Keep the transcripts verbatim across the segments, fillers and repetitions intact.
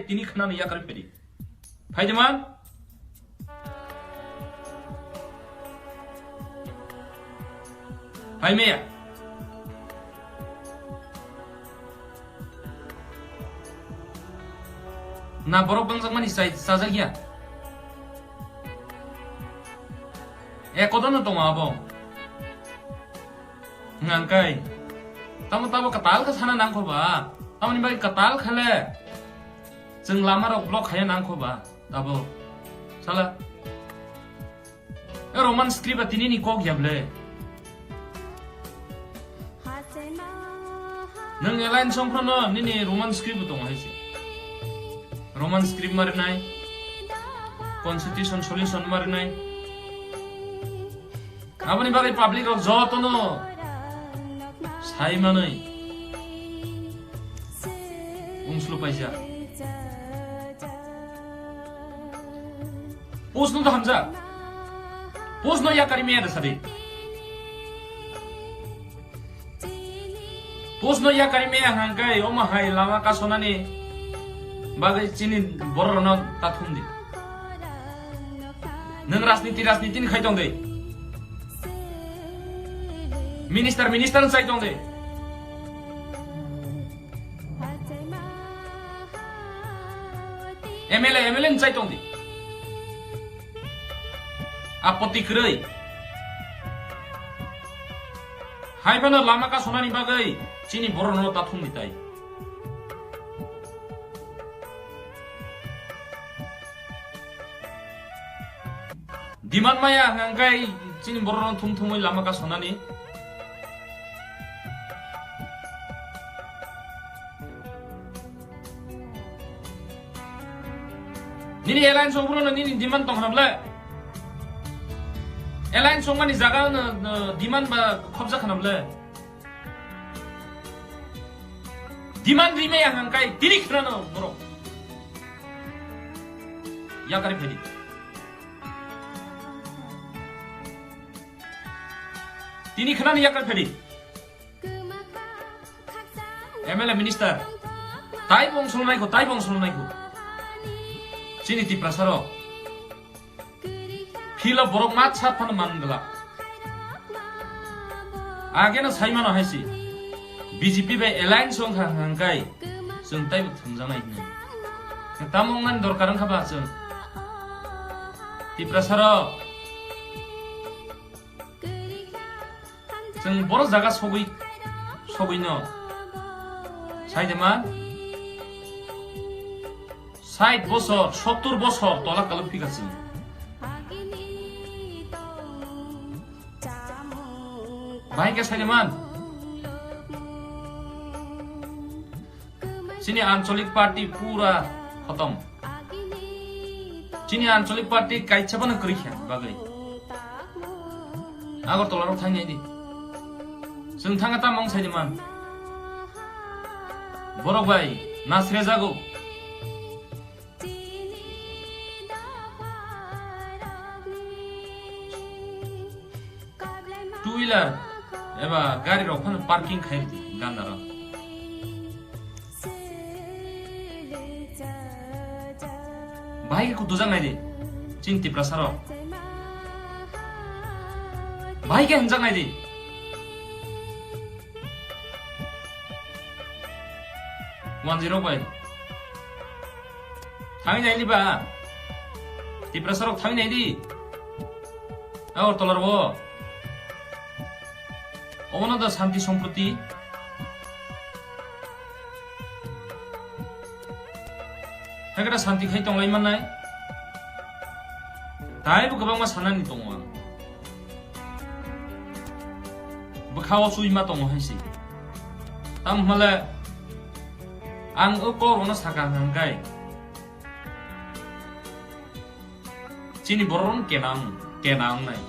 tini khwnani yakarwi phaidi. Phaidi man? Phai meya. Na borok bangjakmani chai, chajakya. Ekodono tongo abo. Hwnka hwnkhe tamo tabo kwtal khe sana nangkho ba? Tamoni bagwi kwtal khe le chwng lama rok block khaiya nangkho ba tabo? Sala. E Roman script ba tini ni kok ya ble. Nang alliance song phano nini Roman script bo tongo hai se. Roman script marinai, constitution solution marinai. Aboni bagwi public rok jotono sai manwi unslu paijak. Post no to hamjak. Post no yakari meya da sadi. Post no yakari meya hangkai omo hai lama kasonani bagwi chini borok no tathum di. Nang rajniti rajniti ni khai tong de. Minister minister sai tong de. M L A, M L A ni chai tong di. Apoti kwrwi. Hai phano lama kasonani bagwi chini borok no ta thumni tai. Demand maya hwnka hwnkhe chini borok no thum thumwi lama kasonani. Nini alliance song phano nini demand tong khna ble? Alliance song mani jaga no, no, demand ba khobjak khna ble? Demand rimai ang hangkai tini khna no borok. Yakari phedi. Tini khna ni yakari phedi. M L A minister. Tai bong solo naikho, tai bong solo naikho. Chini Tiprasa rok. Philo borok mat sat phano man gala. Age no sai mano hai si. B J P bai alliance wng kha hangkai. Chwng tai bo thumjaknai hwnwi. Tamo wngmani dorkar wngkha ba chwng. Tiprasa rok. Chwng borok jaga sogwi, sogwino. Sai de man? Sait bosor, sottur bosor tola kalo phika chwng. Bahai khe sai de man? Chini ancholik party pura khotom. Chini ancholik party kaisa phano kwrwi kha bagwi. Agartala rok thang nai di. Chwng thangkha tamo wng sai di man. Borok bai nasre jago. Two wheeler eba gari rok phano parking khai rwdi ganda rok. Bahai khe kutujak nai di chini Tiprasa rok. Bahai khe hwnjak nai di. One zero bai. Thangwi naili ba? Tiprasa rok thangwi naidi. Agartala ro. Obono da shanti somproti. Hakhe da shanti khai tonglai mannai. Tai bo kwbangma sanani tongo ang. Bwkha o chwi ma tongo hai se. Tamo hwnle ang o kok rokno sakha hwnkhe chini borok rok kena wng, kena wngnai.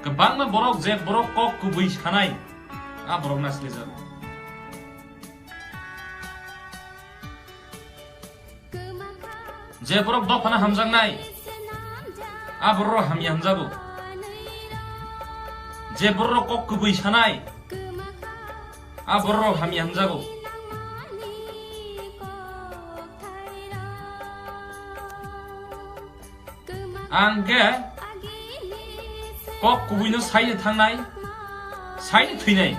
Kwbangma borok je borok kok kubui sanai, a borok naslejago. Je borok dophano hamjaknai, a borok hamya hamjago. Je borok kok kubui sanai, a borok hamya hamjago. Ang khe kok kubuino saino thangnai, saino thwinai.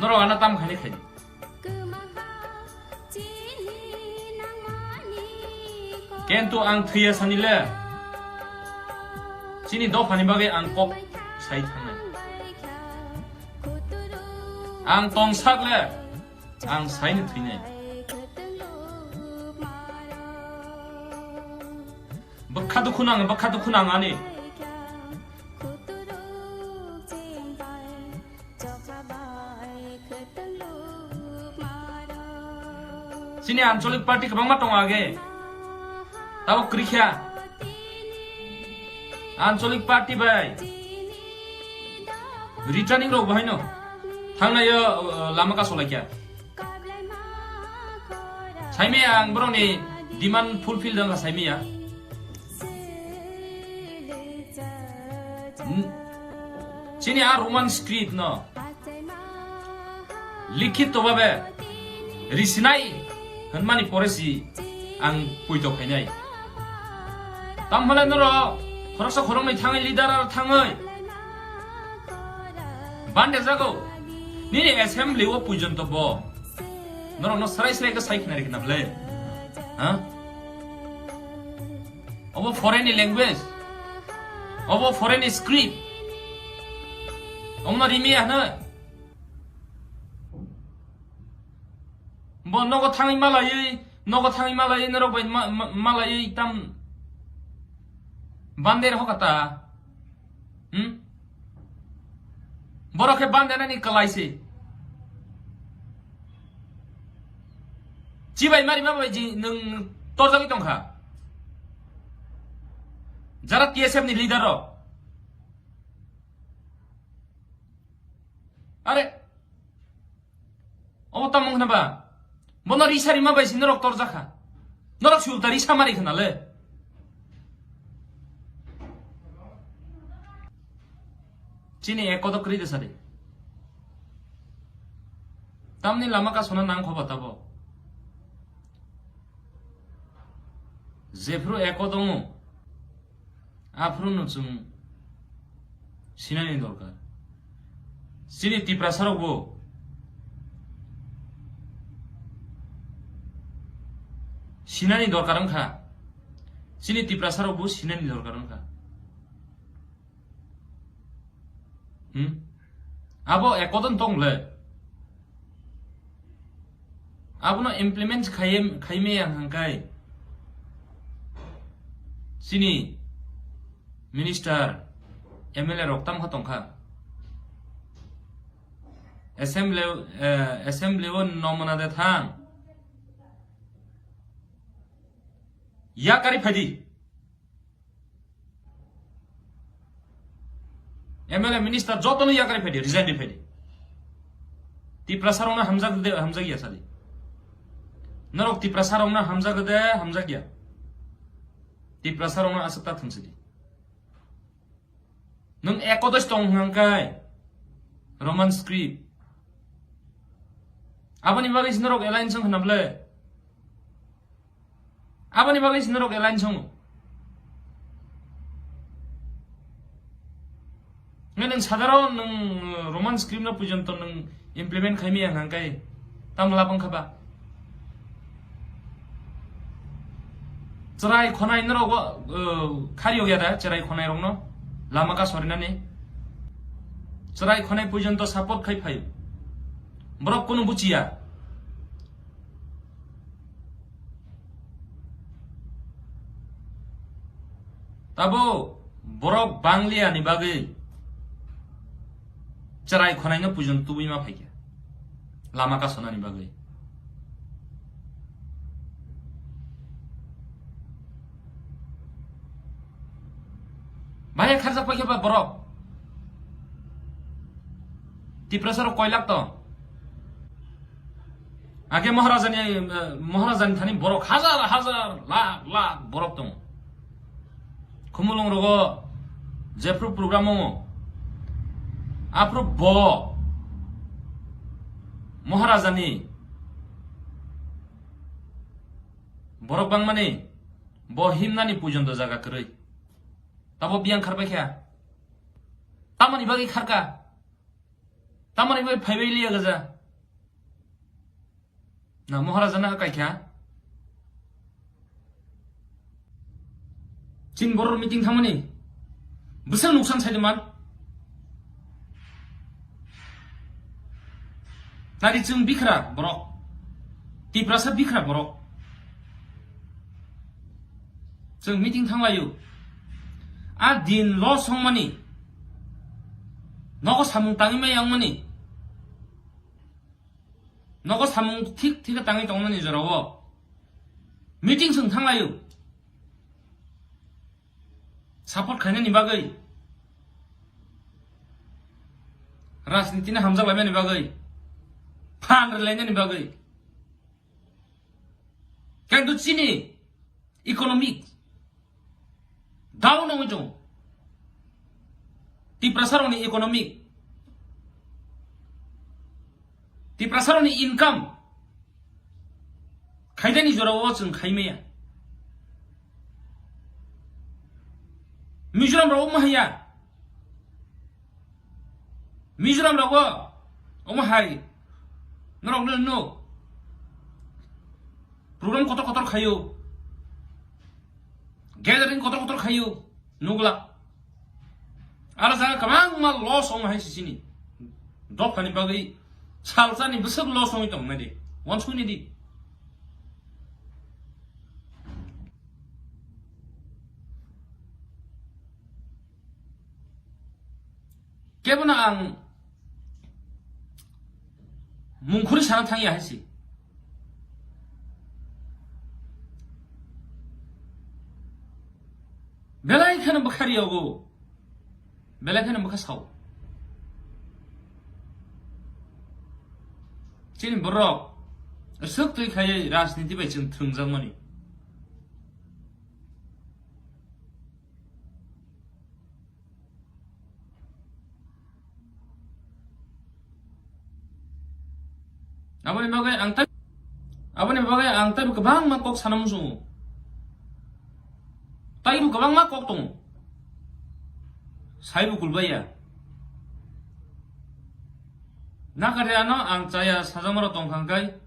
Norok ano tam khaini khaini. Kintu ang thwiya sani le, chini dophani bagwi ang kok sai thangnai. Ang tongsak le, ang saino thwinai. Bwkha dukhu nang, bwkha dukhu nang ani. Chini ancholik party kwbangma tongo age. Tabo kwrwikha. Ancholik party bai returning rok bahaino thangnaio, uh, lama kasolaikha. Saimaya ang borokni demand fulfill dangkha saimaya. Hmm. Chini a Roman script no likhito babe risinai hwnmani pore si ang puito khainai. Tamhole norok khoroksa khoroknwi thangwi leader aro thangwi bande jago. Nini assembly o puijonto bo norokno srai srai khe sai khnari khna bwle. Ha? Obo foreign ni language. Obo foreign ni script. Omo rimi ano. Bo nogo thangwi malaiwi, nogo thangwi malaiwi norok bai ma-, ma-, malaiwi tam bande rokha ta. Hmm? Borok khe bande nani kalai se. Chibai mari ma bai ji nwng torjagwi tongkha. Jara T S F ni leader rok. Are. Obo tamo wngkha ba? Bono risa rima bai si norok torjakha. Norok si ulta risa mari khna le. Chini ekodo kwrwi de sadi. Tamni lama kasona nang khoba tabo. Jephru ekodo wngo. Aphuru no chwng sinani dorkar. Chini Tiprasa rok bo sinani dorkar wngkha. Chini Tiprasa rok bo sinani dorkar wngkha. Hmm? Abo ekodon tong le. Abono implement khai, khai me yang hangkai. Chini minister, M L A rok tam kha tongkha. Assembly, eh, assembly o nomna de thang. Yakari phadi. M L A minister jotono yakari phadi, resign di phadi. Tiprasa rokno hamjak de, hamjak ya sadi. Norok Tiprasa rokno hamjak de, hamjak ya. Tiprasa rokno aswk ta thung sidi. Nwng ekodos tong hwnkha kai Roman script. Aboni bagwi si norok alliance wng khna bwle. Aboni bagwi si norok alliance wngo. Nge nwng sadaro nwng, uh, Roman script no pujonto nwng implement khaimi ang hangkai tam lab wngkha ba. Chwrai khonai norok, uh, khari ogya da chwrai khonai rokno lama ka sorinani. Chwrai khonai pujonto support khai phaio. Borok kunu buchiya. Tabo borok Banglia ni bagwi chwrai khonai no pujon tubui ma phaikha lama kasonani bagwi. Bahai kharjak paikha ba borok. Tiprasa rok koi lakh tong. Age Maharajani, eh, Maharajani thani borok hazar hazar, lakh lakh borok tong. Khumulung rogo jephru program o aphru bo Maharajani borok bangmani bo himnani pujonto jaga kwrwi. Tabo biyang kharbai kha. Tamoni bagwi kharka? Tamoni bagwi phaibai liya gaja? Na Maharaja na kai kha? Chin borok meeting thangmani bwswk nuksan sai man? Nari chwng bikra borok, Tiprasa bikra borok. Chwng meeting thanglaio. A din lo songmani, nogo samung tangwi mai yangmani, nogo samung thik thik tangwi tongmani jorao meeting chwng thanglaio. Support khainani bagwi, rajniti no hamjak laimani bagwi, phan rwlainani bagwi. Kintu chini economic down wngwi tongo. Tiprasa rokni economic, Tiprasa rokni income khaidani jorao chwng khaimaya. Mizoram rok omo haya. Mizoram rogo omo hai norok no nuk. Program kotor kotor khayo. Gathering kotor kotor khayo. Nukla. Aro jaga kwbangma loss ong hai sisini. Dophani bagwi salsani bwswk loss ongwi tong nai di. Wansukni di. Kebono ang mungkhuri sana thangya hai si. Belai kheno bwkha riyogo. Belai kheno bwkha sao. Chini borok aswk twi khaiwi rajniti bai chwng thwngjakmani. Aboni bagwi ang tai, aboni bagwi ang taibo kwbangma kok sana muchungo. Taibo kwbangma kok tongo. Saibo kulbaiya. Nakarya no ang chaya sajakmarok tongkha hwnkhe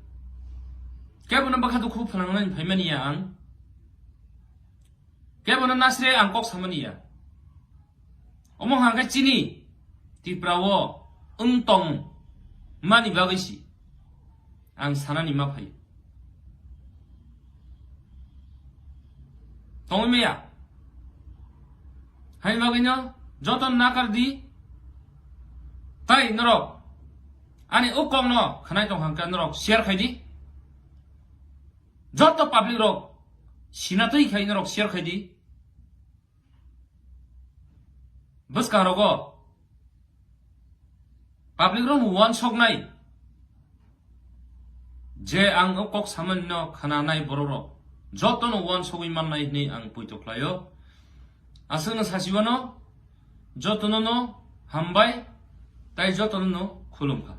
kebono bwkha dukhu phnangnani phaimani ya ang. Kebono nasre ang kok samani ya. Omo hwnkhe chini Tripura o wng tong mani bagwi si ang sanani ma phaio. Tongwi maya. Haini bagwino joto nakar di. Tai norok ani o kokno khanai tong hwnkhe norok share khai di. Joto public rok sina twi khai norok share khai di. Bwskang rogo public rok no wansoknai je ang o kok samani no khananai borok rok joto no wansogwi mannai hwnwi ang poito khlaio. Aswk no sasiwano joto no no hambai tai joto no no khulumkha.